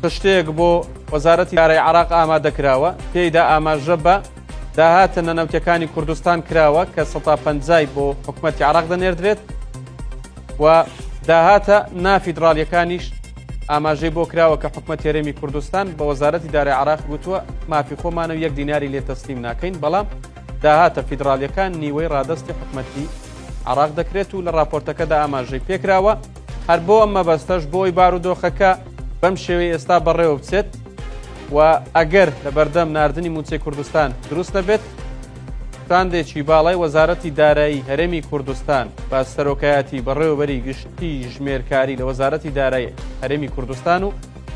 خشتەیەک بۆ وەزارەتی دارایی عێراق ئامادە کراوە، تێیدا ئاماژە بە داهاتە نەنەوتیەکانی کوردستان کراوە کە سەتا پەنجای بۆ حکومەتی عێراق دەنێردرێت و داهاتە نافیدراڵیەکانیش ئاماژەی بۆ کراوە کە حکومەتی هەرێمی کوردستان بە وەزارەتی دارای عێراق گوتووە مافی خۆمانە و یەک دیناری لێ تەسلیم ناکەین، بەڵام داهاتە فیدراڵیەکان نیوەی ڕادەستی حکومەتی عێراق دەکرێت و لە ڕاپۆرتەکەدا ئاماژەی پێکراوە. هەر بۆ ئەم مەبەستەش بۆی بارودۆخەکە بەم شێوەی ئێستا بەڕێوە بچێت و ئەگەر لە بەردەم ناردنی مووچەی کوردستان دروست نەبێت، شاندێکی باڵای وەزارەتی دارایی هەرێمی کوردستان بە سەرۆکایەتی بەڕێوەبەری گشتی ژمێرکاری لە وەزارەتی دارایی هەرێمی کوردستان و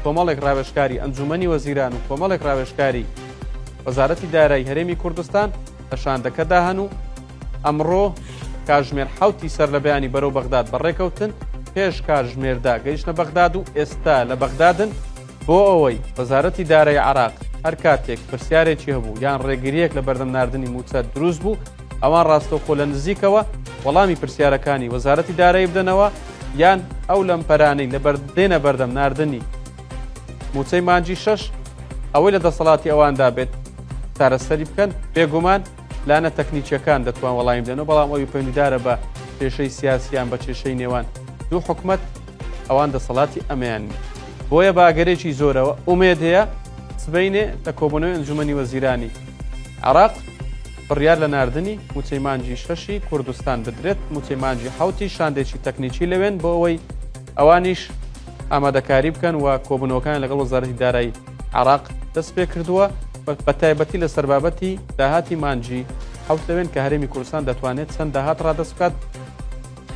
کۆمەڵێک ڕاوێژکاری ئەنجومەنی وەزیران و کۆمەڵێک ڕاوێژکاری وەزارەتی دارایی هەرێمی کوردستان لە شاندەکەدا هەن و ئەمڕۆ کاژمێر حەوتی سەرلەبەیانی بەرەو بەغداد بەڕێکەوتن، پێش کاژمێردا گەیشتنە بەغداد و ئێستا لە بەغدادن، بۆ ئەوەی وەزارەتی دارایی عێراق هەر کاتێک پرسیارێکی هەبوو یان ڕێگرییەک لە بەردەم ناردنی مووچە دروست بوو، ئەوان ڕاستەوخۆ لە نزیکەوە وەڵامی پرسیارەکانی وەزارەتی دارایی بدەنەوە یان ئەو لەمپەرانەی لە دێنە بەردەم ناردنی مووچەی مانگی شەش ئەوەی لە دەسەڵاتی ئەواندا بێت چارەسەری بکەن. بێگومان لایەنە تەکنیکیەکان دەتوان وەڵامی بدەنەوە، بەڵام ئەوی پەیوەندیدارە بە کێشەی سیاسیان بە کێشەی نێوان دوو حکومەت ئەوان دەسەڵاتی ئەمەیان نیە. بۆیە بە ئەگەرێکی زۆرەوە ئومێد هەیە سبەینێ لە کۆبوونەوەی ئەنجومەنی وەزیرانی عێراق بڕیار لە ناردنی مووچەی مانگی شەشی کوردستان بدرێت، مووچەی مانگی حەوتی شاندێکی تەکنیکی لەوێن بۆ ئەوەی ئەوانیش ئامادەکاری بکەن و کۆبوونەوەکان لەگەڵ وەزارەتی دارایی عێراق دەست پێ کردووە بە تایبەتی لەسەر بابەتی داهاتی مانگی حەوت لەوێن کە هەرێمی کوردستان دەتوانێت چەند داهات ڕادەست بکات.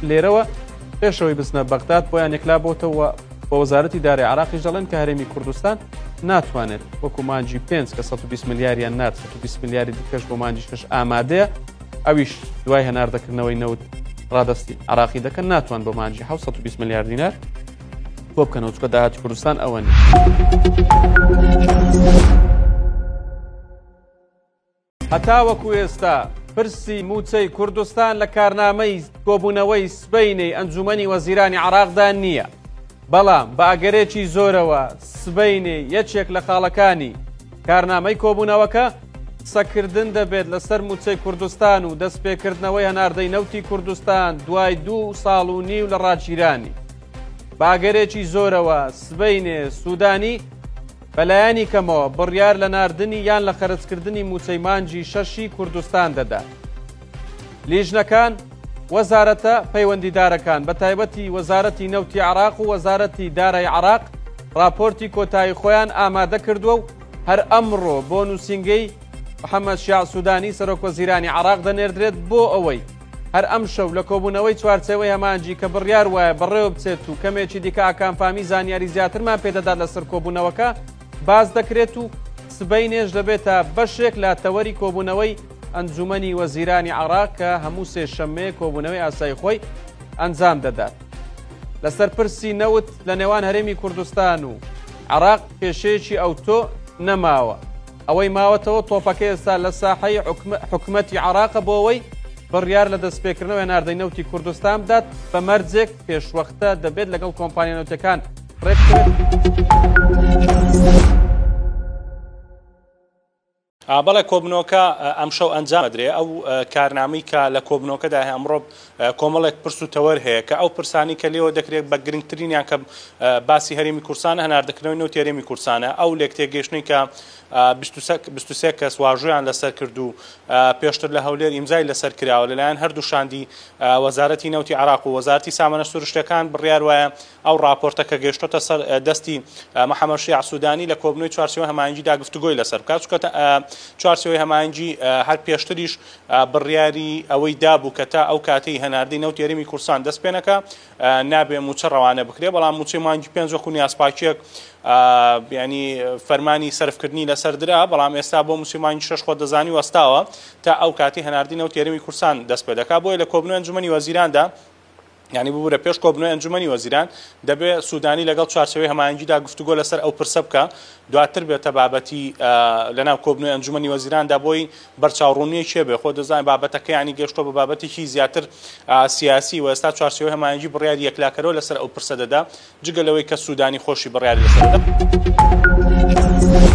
لێرەوە پێشەوەی بچنە بەغداد بۆیان یەکلا بۆتەوە بە وەزارەتی دارای عراقیش دەڵێن کە هەرێمی کوردستان ناتوانێت وەکو مانگی پێنج کە 120 ملیاریان نارد 120 ملیاری دیکەش بۆ مانگی شەش ئامادەیە ئەویش دوای هەناردەکردنەوەی نەوت ڕادەستی عراقی دەکەن ناتوان بۆ مانگی 720 ملیار دینار کۆ بکەنەوە چونکە داهاتی کوردستان ئەوە نیە. هەتاوەکو ئێستا پرسی مووچەی کوردستان لە کارنامەی کۆبوونەوەی سبەینێی ئەنجوومەنی وەزیرانی عێراقدا نییە، بەڵام بە ئەگەرێکی زۆرەوە سبەینێ یەکێک لە خاڵەکانی کارنامەی کۆبوونەوەکە قسەکردن دەبێت لەسەر مووچەی کوردستان و دەستپێکردنەوەی هەناردەی نەوتی کوردستان دوای دوو ساڵ و نیو لە ڕاگیرانی. بە ئەگەرێکی زۆرەوە سبەینێ سوودانی بەلایەنی کەمەوە بڕیار لە ناردنی یان لە خەرجکردنی مووچەی مانگی شەشی کوردستان دەدات. لیژنەکان، وەزارەتە پەیوەندیدارەکان بەتایبەتی وەزارەتی نەوتی عێراق و وەزارەتی دارای عێراق ڕاپۆرتی کۆتایی خۆیان ئامادە کردووە و هەر ئەمڕۆ بۆ نووسینگەی محەممەد شیاع سوودانی سەرۆکوەزیرانی عێراق دەنێردرێت بۆ ئەوەی هەر ئەمشەو لە کۆبوونەوەی چوارچێوەی هەماهەنگی کە بڕیار وایە بەڕێوە بچێت و کەمێکی دیکە ئاکام فامی زانیاری زیاترمان پێدەدات لەسەر کۆبوونەوەکە باس دەکرێت و سبەینێش دەبێتە بەشێک لە تەوەری کۆبوونەوەی ئەنجوومەنی وەزیرانی عێراق کە هەموو سێشەممەیەک کۆبوونەوەی ئاسایی خۆی ئەنجام دەدات. لەسەر پرسی نەوت لە نێوان هەرێمی کوردستان و عێراق کێشەیەکی ئەوتۆ نەماوە. ئەوەی ماوەتەوە تۆپەکە ئێستا لە ساحەی حکومەتی عێراقە بۆ ئەوەی بڕیار لە دەستپێکردنەوەی هەناردەی نەوتی کوردستان بدات بە مەرجێک پێشوەختە دەبێت لەگەڵ کۆمپانیا نەوتەکان ڕێکبکەوێت. بەڵێ کۆبنەوەکە ئەمشەو ئەنجام ئەدرێ ئەو کارنامەی کە لە کۆبنەوەکەدا هەیە ئەمڕۆ کۆمەڵێک پرس و تەوەر هەیە کە ئەو پرسانی کە لێوە دەکرێت بە گرنگترینیان کە باسی هەرێمی کوردستان هەناردەکردنەوەی نەوتی هەرێمی کوردستانە ئەو لێکتێگەیشتنەی کە 23 کەس واژۆیان لەسەر کرد و پێشتر لە هەولێر ئیمزای لەسەر کراوە لەلایەن هەردوو شاندی وەزارەتی نەوتی عراق و وەزارەتی سامانە سروشتەکان بڕیار وایە ئەو ڕاپۆرتە کە گەیشتۆتە سەر دەستی محەمەد شیاع سودانی لە کۆبوونەوەی چوارچێوەی هەماهەنگیدا گفتوگۆی لەسەر بکات، چونکە چوارچێوەی هەماهەنگی هەر پێشتریش بڕیاری ئەوەی دابوو کە تا ئەو کاتەی هەناردەی نەوتی هەرێمی کوردستان دەست پێ نەکا نابێ مووچە ڕەوانە بکرێ، بەڵام مووچەی مانگی پێنج وەکو نیازپاکییەک یانی فەرمانی سەرفکردنی لەسەر درا، بەڵام ئێستا بۆ مووچەی مانگی شەش خۆت دەزانی وەستاوە تا ئەو کاتەی هەناردەی نەوتی هەرێمی کوردستان دەست پێ دەکا، بۆیە لە کۆبوونەوەی ئەنجومەنی وەزیراندا. یانی ببورە پێش کۆبنەوەی ئەنجومەنی وەزیران دەبێ سودانی لەگەڵ چوارچێوەی هەماهەنگیدا گفتوگۆ لەسەر ئەو پرسە بکا دواتر بێتە بابەتی لەناو کۆبنەوەی ئەنجومەنی وەزیراندا بۆی بەرچاوڕوونیەکی هەبێ خۆ دەزانین بابەتەکە یانی گەشتوە بە بابەتێکی زیاتر سیاسی و ئێستا چوارچێوەی هەماهەنگی بڕیاری یەکلاکەرەوە لەسەر ئەو پرسە دەدا جگە لەوەی کە سودانی خۆشی بڕیاری لەسەر دەدا.